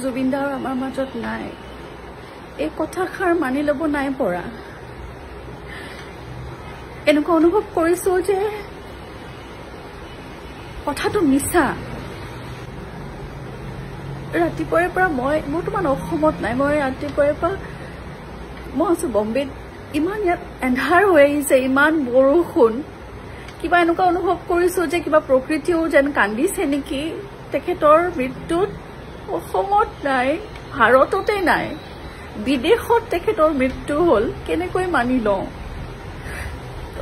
জুবিন দাৰ আমাৰ মাজত নাই, এই কথাষাৰ মানি ল'ব নাই পৰা। এনেকুৱা অনুভৱ কৰিছোঁ যে কথাটো মিছা। ৰাতিপুৱাৰে পৰা মই বৰ্তমান অসমত নাই, মই ৰাতিপুৱাৰে পৰা মই আছোঁ বম্বেত। ইমান ইয়াত এন্ধাৰ হৈ আহিছে, ইমান বৰষুণ, কিবা এনেকুৱা অনুভৱ কৰিছোঁ যে কিবা প্ৰকৃতিও যেন কান্দিছে নেকি তেখেতৰ মৃত্যুত। অসমত নাই, ভাৰততে নাই, বিদেশত তেখেতৰ মৃত্যু হ'ল, কেনেকৈ মানি লওঁ?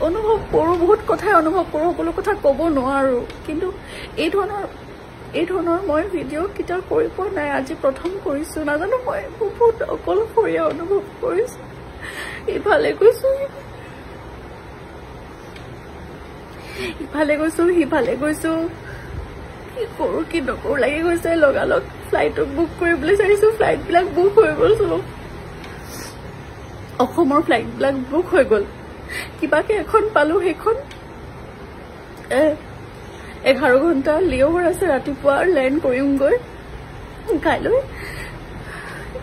অনুভৱ কৰোঁ, বহুত কথাই অনুভৱ কৰোঁ, সকলো কথা ক'ব নোৱাৰোঁ। কিন্তু এই ধৰণৰ মই ভিডিঅ' কেতিয়াও কৰি পোৱা নাই, আজি প্ৰথম কৰিছোঁ। নাজানো, মই বহুত অকলশৰীয়া অনুভৱ কৰিছোঁ। ইফালে গৈছোঁ, ইফালে গৈছোঁ, সিফালে গৈছোঁ, কি কৰোঁ কি নকৰোঁ লাগি গৈছে। লগালগ ফ্লাইটত বুক কৰিবলৈ চাইছোঁ, ফ্লাইটবিলাক বুক হৈ গ'ল, চব অসমৰ ফ্লাইটবিলাক বুক হৈ গ'ল। কিবাকে এখন পালোঁ, সেইখন 11 ঘণ্টা লিঅ'ভাৰ আছে, ৰাতিপুৱা লেণ্ড কৰিমগৈ কাইলৈ।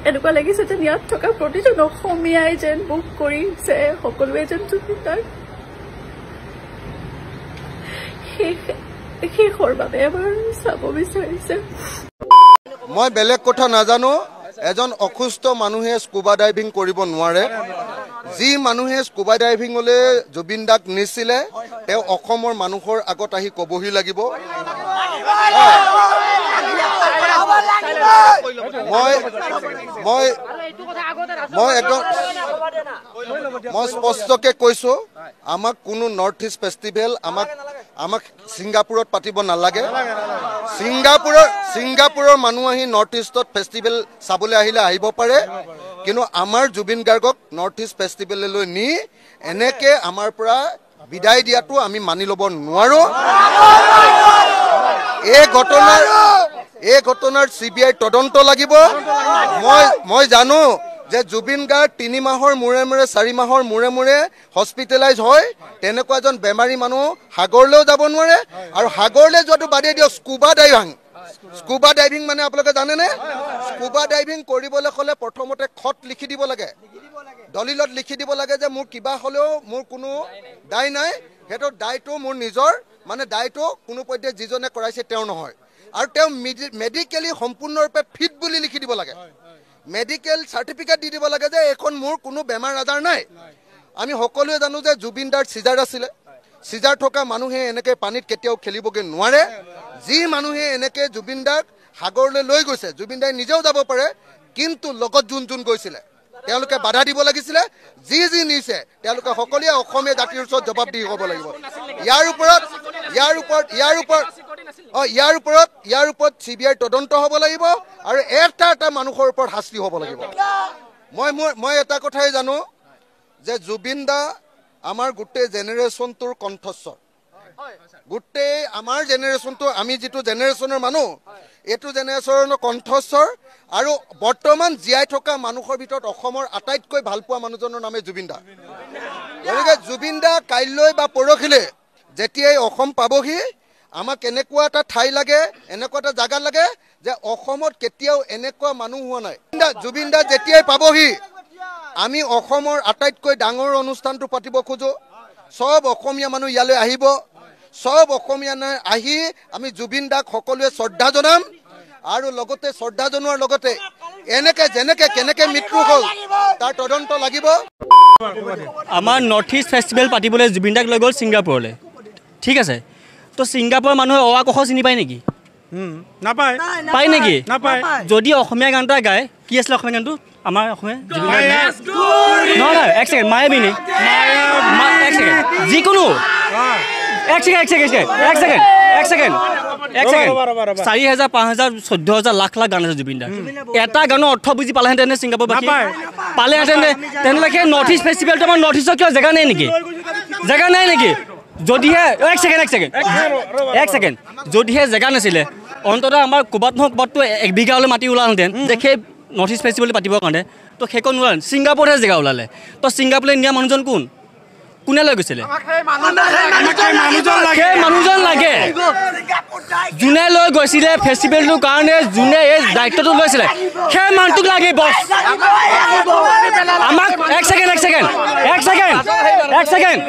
এনেকুৱা লাগিছে যেন ইয়াত থকা প্ৰতিজন অসমীয়াই যেন বুক কৰিছে, সকলোৱে যেন জুবিন দাৰ শেষৰ বাবে এবাৰ চাব বিচাৰিছে। মই বেলেগ কথা নাজানো, এজন অসুস্থ মানুহে স্কুবা ডাইভিং কৰিব নোৱাৰে। যি মানুহে স্কুবা ডাইভিঙলৈ জুবিন দাক নিছিলে, তেওঁ অসমৰ মানুহৰ আগত আহি ক'বহি লাগিব। মই মই মই একদম মই স্পষ্টকে কৈছোঁ, আমাক কোনো নৰ্থ ইষ্ট ফেষ্টিভেল আমাক ছিংগাপুৰত পাতিব নালাগে। ছিংগাপুৰৰ মানুহ আহি নৰ্থ ইষ্টত ফেষ্টিভেল চাবলৈ আহিলে আহিব পাৰে, কিন্তু আমাৰ জুবিন গাৰ্গক নৰ্থ ইষ্ট ফেষ্টিভেললৈ নি এনেকে আমাৰ পৰা বিদায় দিয়াটো আমি মানি ল'ব নোৱাৰোঁ। এই ঘটনাৰ CBI তদন্ত লাগিব। মই জানো যে জুবিন গাৰ্গ 3 মাহৰ মূৰে মূৰে, 4 মাহৰ মূৰে মূৰে হস্পিটেলাইজ হয়। তেনেকুৱা এজন বেমাৰী মানুহ সাগৰলৈও যাব নোৱাৰে, আৰু সাগৰলৈ যোৱাটো বাদেই দিয়ক, স্কুবা ডাইভিং মানে আপোনালোকে জানেনে? স্কুবা ডাইভিং কৰিবলৈ হ'লে প্ৰথমতে খত লিখি দিব লাগে, দলিলত লিখি দিব লাগে যে মোৰ কিবা হ'লেও মোৰ কোনো দায় নাই, সেইটো দায়টো মোৰ নিজৰ, মানে দায়টো কোনো পধ্যে যিজনে কৰাইছে তেওঁ নহয়, আৰু তেওঁ মেডিকেলি সম্পূৰ্ণৰূপে ফিট বুলি লিখি দিব লাগে, মেডিকেল চাৰ্টিফিকেট দি দিব লাগে যে এইখন মোৰ কোনো বেমাৰ আজাৰ নাই। আমি সকলোৱে জানো যে জুবিন দাৰ চিজাৰ আছিলে, চিজাৰ থকা মানুহে এনেকৈ পানীত কেতিয়াও খেলিবগৈ নোৱাৰে। যি মানুহে এনেকৈ জুবিন দাক সাগৰলৈ লৈ গৈছে, জুবিন দাই নিজেও যাব পাৰে, কিন্তু লগত যোন যোন গৈছিলে তেওঁলোকে বাধা দিব লাগিছিলে। যি যি নিছে তেওঁলোকে সকলোৱে অসমীয়া জাতিৰ ওচৰত জবাবদিহি হ'ব লাগিব। ইয়াৰ ওপৰত CBI তদন্ত হ'ব লাগিব, আৰু এটা এটা মানুহৰ ওপৰত শাস্তি হ'ব লাগিব। মই এটা কথাই জানো যে জুবিন দা আমাৰ গোটেই জেনেৰেশ্যনটোৰ কণ্ঠস্বৰ। গোটেই আমাৰ জেনেৰেশ্যনটো, আমি যিটো জেনেৰেশ্যনৰ মানুহ, এইটো জেনেৰেশ্যনৰ কণ্ঠস্বৰ। আৰু বৰ্তমান জীয়াই থকা মানুহৰ ভিতৰত অসমৰ আটাইতকৈ ভালপোৱা মানুহজনৰ নামে জুবিন দা। গতিকে জুবিন দা কাইলৈ বা পৰহিলৈ যেতিয়াই অসম পাবহি, আমাক এনেকুৱা এটা ঠাই লাগে, এনেকুৱা এটা জাগা লাগে যে অসমত কেতিয়াও এনেকুৱা মানুহ হোৱা নাই। জুবিন দা যেতিয়াই পাবহি, আমি অসমৰ আটাইতকৈ ডাঙৰ অনুষ্ঠানটো পাতিব খোজোঁ। চব অসমীয়া মানুহ ইয়ালৈ আহিব, চব অসমীয়া আহি আমি জুবিন দাক সকলোৱে শ্ৰদ্ধা জনাম, আৰু লগতে শ্ৰদ্ধা জনোৱাৰ লগতে এনেকে যেনেকে কেনেকে মৃত্যু হ'ল তাৰ তদন্ত লাগিব। আমাৰ নৰ্থ ইষ্ট ফেষ্টিভেল পাতিবলৈ জুবিন দাক লৈ গ'ল ছিংগাপুৰলৈ, ঠিক আছে? তো ছিংগাপুৰৰ মানুহে অ আ ক খ চিনি পায় নেকি? নাপায়। পায় নেকি? নাপায়। যদি অসমীয়া গান এটা গায়, কি আছিলে অসমীয়া গানটো আমাৰ অসমীয়া? নহয় নহয়, এক ছেকেণ্ড, মায়াবিনী, এক ছেকেণ্ড, যিকোনো এক ছেকেণ্ড, 4,000, 5,000, 14,000 লাখ লাখ গান আছে জুবিন দাৰ। এটা গানৰ অৰ্থ বুজি পালেহেঁতেন ছিংগাপুৰ বাসী? পালেহেঁতেন? তেনেহ'লে সেই নৰ্থ ইষ্ট ফেষ্টিভেলটো আমাৰ নৰ্থ ইষ্টৰ কিয় জেগা নাই নেকি? জেগা নাই নেকি? যদিহে এক ছেকেণ্ড, যদিহে জেগা নাছিলে, অন্ততঃ আমাৰ ক'ৰবাত নহয় ক'ৰবাততো 1 বিঘা হ'লে মাটি ওলালহেঁতেন যে সেই নৰ্থ ইষ্ট ফেষ্টিভেল পাতিবৰ কাৰণে। তো সেইখন নোলাল, ছিংগাপুৰহে জেগা ওলালে। তো ছিংগাপুৰলৈ নিয়া মানুহজন কোন? কোনে লৈ গৈছিলে? সেই মানুহজন লাগে যোনে লৈ গৈছিলে ফেষ্টিভেলটোৰ কাৰণে, যোনে এই দায়িত্বটো লৈছিলে সেই মানুহটোক লাগে বছ। আমাক এক ছেকেণ্ড, এক ছেকেণ্ড, এক ছেকেণ্ড, এক ছেকেণ্ড,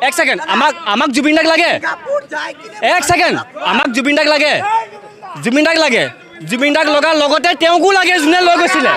এক ছেকেণ্ড, আমাক জুবিন দাক লাগে। এক ছেকেণ্ড, আমাক জুবিন দাক লাগে, জুবিন দাক লাগে। জুবিন দাক লগাৰ লগতে তেওঁকো লাগে যোনে লৈ গৈছিলে।